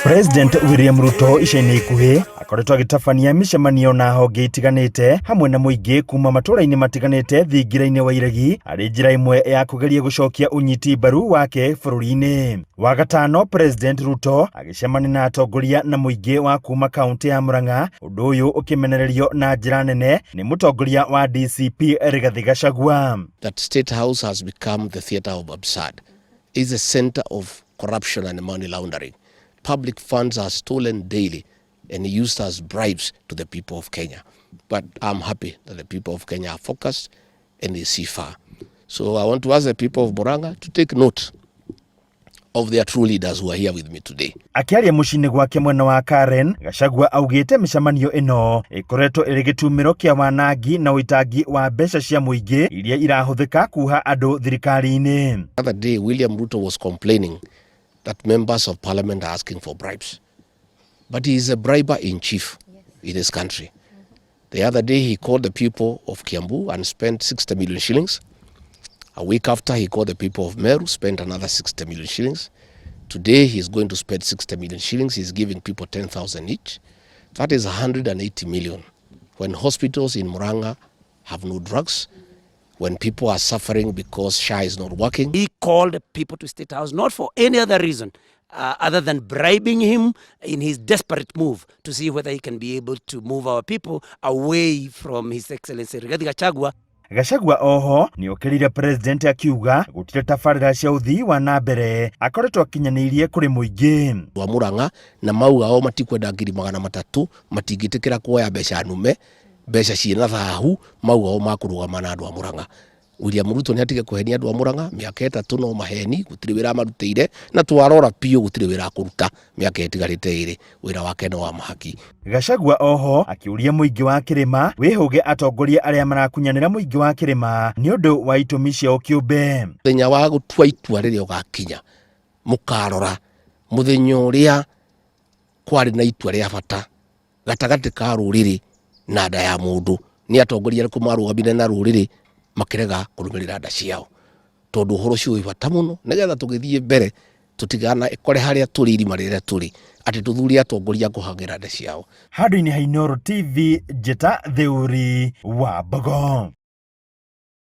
President William Ruto ica-inĩ ikuhĩ akoretwo agĩtabania mĩcemanio na honge itiganĩte hamwe na mũingĩ kuma matũũra-inĩ matiganĩte thingira-inĩ wa iregi arĩ njĩra ĩmwe ya kũgeria gũcokia ũnyiti mbaru wake bũrũri-inĩ. Wagatano President Ruto agĩcemania na atongoria na mũingĩ wa kuma kaunti ya Murang'a, ũndũ ũyũ ũkĩmenererio na njĩra nene nĩ mũtongoria wa DCP Rigathi Gachagua. That State House has become the theater of absurd. Is a center of corruption and money laundering. Public funds are stolen daily and used as bribes to the people of Kenya. But I'm happy that the people of Kenya are focused and they see far. So I want to ask the people of Murang'a to take note of their true leaders who are here with me today. Akĩaria mũciĩ-inĩ gwake mwena wa Karen, Gachagua augĩte mĩcemanio ĩno ĩkoretwo ĩrĩ gĩtumĩro kĩa wanangi na ũitangi wa mbeca cia mũingĩ iria irahũthĩka kuha andũ thirikari-inĩ. The other day, William Ruto was complaining that members of parliament are asking for bribes. But he is a briber in chief in his country. The other day, he called the people of Kiambu and spent 60 million shillings. A week after, he called the people of Meru, spent another 60 million shillings. Today, he is going to spend 60 million shillings. He's giving people 10,000 each. That is 180 million. When hospitals in Murang'a have no drugs, when people are suffering because SHA is not working. He called people to State House not for any other reason other than bribing him in his desperate move to see whether he can be able to move our people away from His Excellency Rigathi Gachagua. Gachagua oho nĩokĩrĩire president akiuga gũtirĩ tabarĩra cia ũthii wa na mbere akoretwo akinyanĩirie kũrĩ mũingĩ. Wa Murang'a na mauga o matikwenda 300,000, matingĩtĩkĩra kuoya mbeca nume, mbeca ciĩna thahu, mauga o makũrũgama na andũ a Murang'a. William Ruto nĩ atige kũhenia andũ a Murang'a, mĩaka 3 no maheni, gũtirĩ wĩra amarutĩire, na twarora biũ gũtirĩ wĩra akũruta mĩaka ĩtigarĩte 2, wĩra wake no wa mahaki. Gachagua oho akĩũria mũingĩ wa kĩrĩma wĩhũge atongoria arĩa marakunyanĩra mũingĩ wa kĩrĩma nĩ ũndũ wa itũmi ciao kĩũmbe. Mũthenya wa gũtua itua rĩrĩa ũgakinya, mũkarora mũthenya ũrĩa kwarĩ na itua rĩa bata gatagatĩ ka rũrĩrĩ na nda ya mũndũ, nĩ atongoria arĩkũ marũgamire na rũrĩrĩ makĩrega kũrũmĩrĩra nda ciao, tondũ ũhoro ũcio wĩ bata mũno nĩgetha tũgĩthiĩ mbere tũtigana kore harĩa tũrĩ irima rĩrĩa tũrĩ atĩ tũthure atongoria kũhang'ĩra nda ciao. Handũ-inĩ ha Inooro TV, njĩta Theuri wa Mbogo.